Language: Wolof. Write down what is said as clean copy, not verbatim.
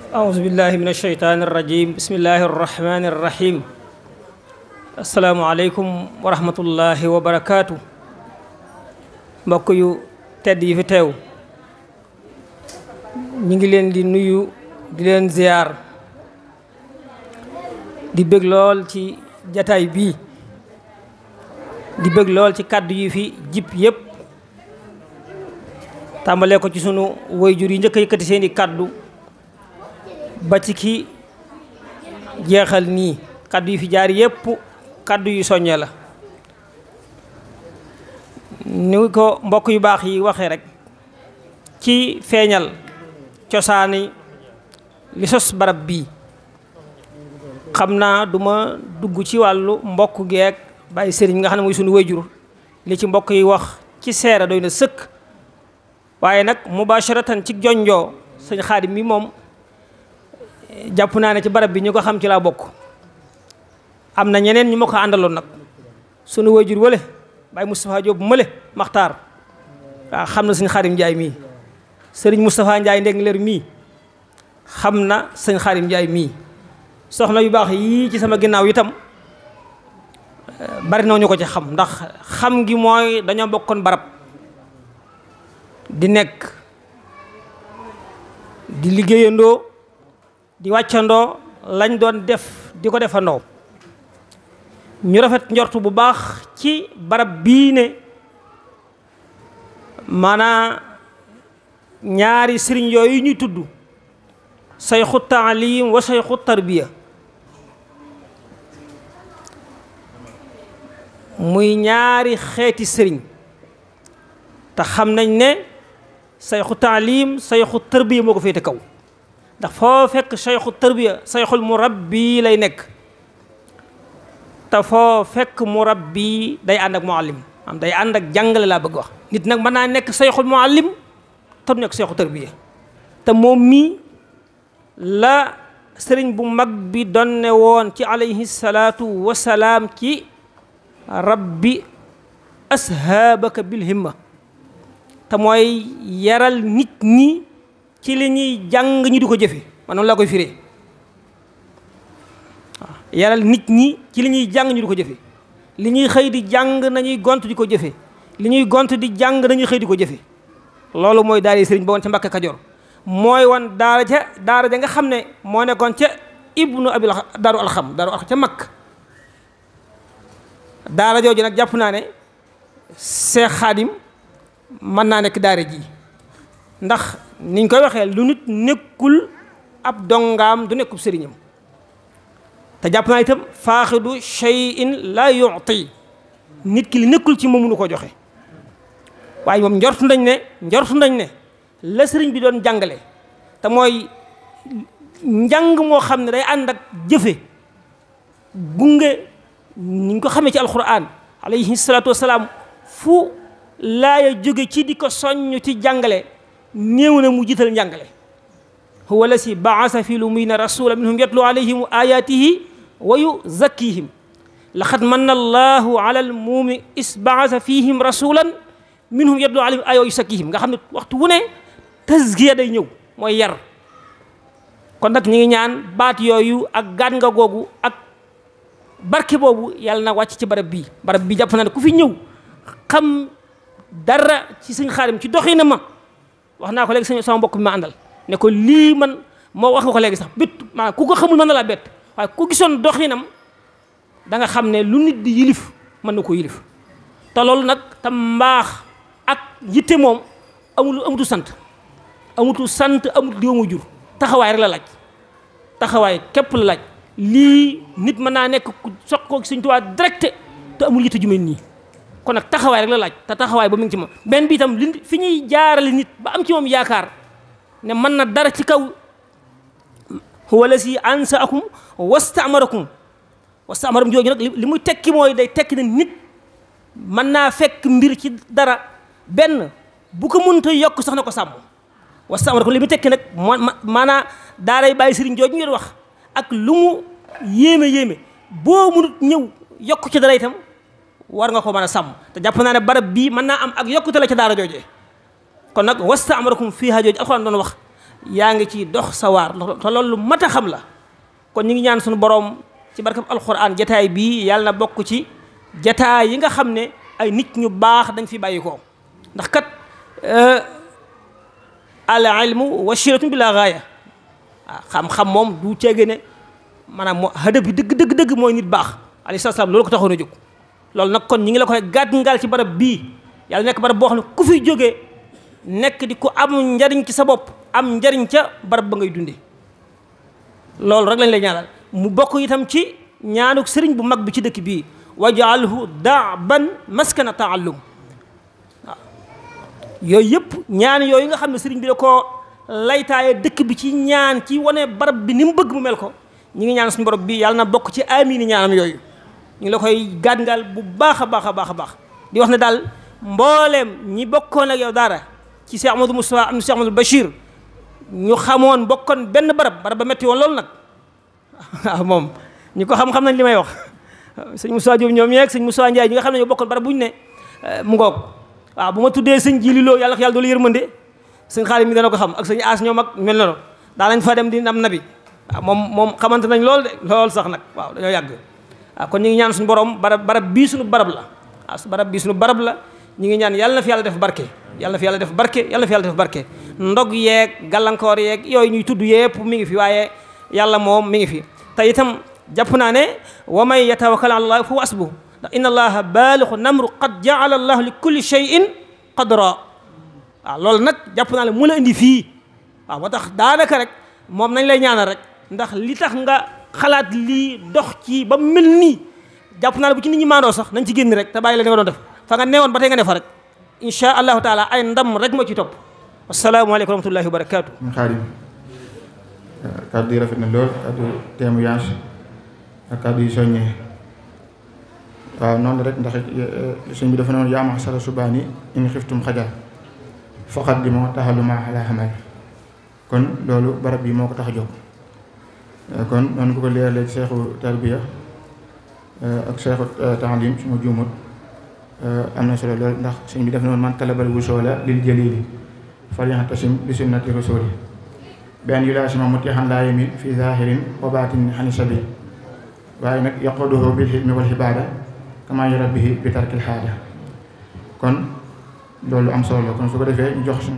أعوذ بالله من الشيطان الرجيم بسم الله الرحمن الرحيم السلام عليكم ورحمة الله وبركاته mbokk yu tedd yi fi teew ñi ngi leen di nuyu di leen ziar di bëgg lool ci jataay bii di bëgg lool ci kàddu yi fi jip yépp tàmbalee ko ci sunu waajur yi njëkk a yëkkati seeni kàddu ba ci ki jeexal nii kàddu yi fi jaar yépp kàddu yu soññee la ni ko mbokk yu baax yi waxee rek ci feeñal cosaani li sos barab bii xam naa duma dugg ci wàllu mbokk geek bàyyi sëriñ nga xam ne mooy sunu waajur li ci mbokk yi wax ci seera doy na sëkk waaye nag mubasharatan ci jonjoo sëñ Xaadim mi moom jàpp naa ne ci barab bi ñu ko xam ci laa bokk am na ñeneen ñu ma ko àndaloon nag sunu waajur wële Baye Moustapha Diop mële Maxtaar waaw xam na sëñ Xaadim Njaay mii sëriñ Moustapha Njaay ndeng leer mii xam na sëñ Xaadim Njaay mii soxna yu baax yii ci sama ginnaaw itam bari na ñu ko ci xam ndax xam gi mooy dañoo bokkoon barab di nekk di liggéeyandoo di wàccandoo lañ doon def di ko defandoo ñu rafet njortu bu baax ci barab bii ne maanaa ñaari sëriñ yooyu ñuy tudd sayxu taalim wa sayxu tarbiya muy ñaari xeeti sëriñ te xam nañ ne sayxu taalim sayxu tarbiya moo ko féete kaw ndax foo fekk sayxu tarbiya sayxul murabbi lay nekk te foo fekk murabbi day ànd ak muallim am day ànd ak jàngale laa bëgg wax nit nag mën naa nekk sayxul muallim te du nekk sayxu tarbiya te moom mii la sëriñ bu mag bi donne woon ci alayhi salaatu wasalaam ci rabbi ashaabaka bil himma te mooy yaral nit ñi ci li ñuy jàng ñu di ko jëfe man noonu laa koy firee waaw yaral nit ñi ci li ñuy jàng ñu di ko jëfe li ñuy xëy di jàng nañuy gont di ko jëfe li ñuy gont di jàng nañuy xëy di ko jëfe loolu mooy daara sëriñ ba woon ca Mbàkke Kajoor mooy woon daara ja nga xam ne moo nekkoon ca ibnu abil daaru alxam ca Makka daara jooju nag jàpp naa ne Seex Xaadim mën naa nekk daara ji ndax niñ koy waxee lu nit nekkul ab dongaam du nekkul sëriñam te jàpp naa itam faaxidu shay'in la yu'ti nit ki li nekkul ci moom mënu ko joxe waaye moom njortu nañ ne la sëriñ bi doon jàngale te mooy njàng moo xam ne day ànd ak jëfe gunge ni ñu ko xamee ci alquran alayhi salaatu wasalaam fu laaya jóge ci di ko soññ ci jàngale néew na mu jiital njàngale huwa lasi baasa fi lumina rasula minhum yatlu alayhim ayatihi wa yuzakkihim laqad manna allahu ala almuumi is baasa fihim rasulan minhum yatlu alayhim ayatihi wa yuzakkihim nga xam ne waxtu wu ne tazkiya day ñëw mooy yar kon nag ñu ngi ñaan baat yooyu ak gaan nga googu ak barke boobu yàlla na wàcc ci barab bii jàpp na ne ku fi ñëw xam dara ci sëñ Xaadim ci doxina ma wax naa ko léegi sama mbokk bi ma àndal ne ko lii man moo wax nga ko léegi sax bét maanaam ku ko xamul mën na laa bett waaye ku gisoon doxinam da nga xam ne lu nit di yilif mën na ko yilif te loolu nag te mbaax ak yitte moom amutu sant amut diw mu jur taxawaay rek la laaj taxawaay képp la laaj lii nit mën naa nekk ku soq ko Sëñ Tuubaa direct te amul yitte ju mel nii kon nag taxawaay rek la laaj te taxawaay ba mu ngi ci moom benn bi itam li fi ñuy jaarale nit ba am ci moom yaakaar ne mën na dara ci kaw huwa lasi ansaakum wastaamarakum jooju nag li muy tekki mooy day tekki ne nit mën naa fekk mbir ci dara benn bu ko mënta yokk sax na ko sàmm wastaamarakum li muy tekki nag maanaa daaray bàyyi sëriñ jooju ñu wax ak lu mu yéeme boo mënut ñëw yokk ci dara itam war nga ko mën a sàmm te jàpp naa ne barab bii mën naa am ak yokkute la ca daara joojee kon nag wastaamarakum fiihaa jooju alxuraan doon wax yaa ngi ci dox sa waar te loolu lu mat a xam la. kon ñu ngi ñaan suñu borom ci barkab alquran jataay bii yàlla na bokk ci jataay yi nga xam ne ay nit ñu baax dañ fi bàyyi ko ndax kat al ilmu wasilatun bila gaaya xam-xam moom du ceege ne maanaam moo hadaf bi dëgg mooy nit baax alayhi salaam loolu ko taxoon a jóg. loolu nag kon ñi ngi la koy gàddangal ci barab bii yàlla nekk barab boo xam ne ku fi jógee nekk di ko am njariñ ci sa bopp am njariñ ca barab ba ngay dunde loolu rek lañ lay ñaanal mu bokk itam ci ñaanuk sëriñ bu mag bi ci dëkk bii wajaalhu daaban maskana taallum waaw yooyu yëpp ñaan yooyu nga xam ne sëriñ bi da koo laytaaye dëkk bi ci ñaan ci wane barab bi ni mu bëgg mu mel ko ñi ngi ñaan suñu borom bi yàlla na bokk ci amini ñaanam yooyu ñu ngi la koy gàddangal bu baax a baax di wax ne daal mbooleem ñi bokkoon ak yow dara ci Cheikh Amadou Moustapha am na Cheikh Amadou Bachir ñu xamoon bokkoon benn barab ba metti woon loolu nag waaw moom ñi ko xam nañ li may wax sëñ Moussa Diop ñoom ñeeg sëñ Moussa Ndiaye ñi nga xam ne ñoo bokkoon barab bu ñu ne mu ngoog waaw bu ma tuddee sëñ Jili Lo yàlla doolu yërmande sëñ Xaalim mi dana ko xam ak sëñ As ñoom ak mel noonu daa lañ fa dem di am nabi waaw moom xamante nañ lool de lool sax nag waaw dañoo yàgg waaw kon ñu ngi ñaan suñu borom barab bii suñu barab la waaw barab bii suñu barab la ñu ngi ñaan yàlla na fi yàlla def barke yàlla na fi yàlla def barke yàlla na fi yàlla def barke ndog yeeg gàllankoor yeeg yooyu ñuy tudd yëpp mi ngi fi waaye yàlla moom mi ngi fi te itam jàpp naa ne wa man yatawakkal ala allah fa huwa hasbuh ndax inna allaha baalixu namru qad jaala allahu li kulli shay'in qadra waaw loolu nag jàpp naa ne mu la indi fii waaw moo tax daanaka rek moom nañ lay ñaanal rek ndax li tax nga xalaat lii dox ci ba mel nii jàpp naa ne bu ci nit ñi maandoo sax nañ ci génn rek te bàyyi la nga doon def fa nga newoon ba tey nga ne fa rek insha allahu taala ay ndam rek moo ci topp asalaamaaleykum wa rahmatullahi wa barakaatu. Xaadim kàddu yi rafet na lool kàddu témoignage ak kàddu yi soññee waaw noonu rek ndax sëñ bi dafa noonu yaa ma'shara subaani in xiftum xajal faqaddimu tahaluma ala hamal kon loolu barab bi moo ko tax a jóg kon noonu ko leeralee ci seexu tarbiya ak seexu taalim su ma juumut am na solo lool ndax sëñ bi def noonu man talabal wusoola lil jalili falyantasim bi sunnati rasuli benn yulaasima mutihan laa yamin fi zahirin wa batinin xani sabil waaye nag yaquduhu bil hilmi wal ibada kama yurabbihi bi tarkil xaada kon loolu am solo kon su ko defee ñu jox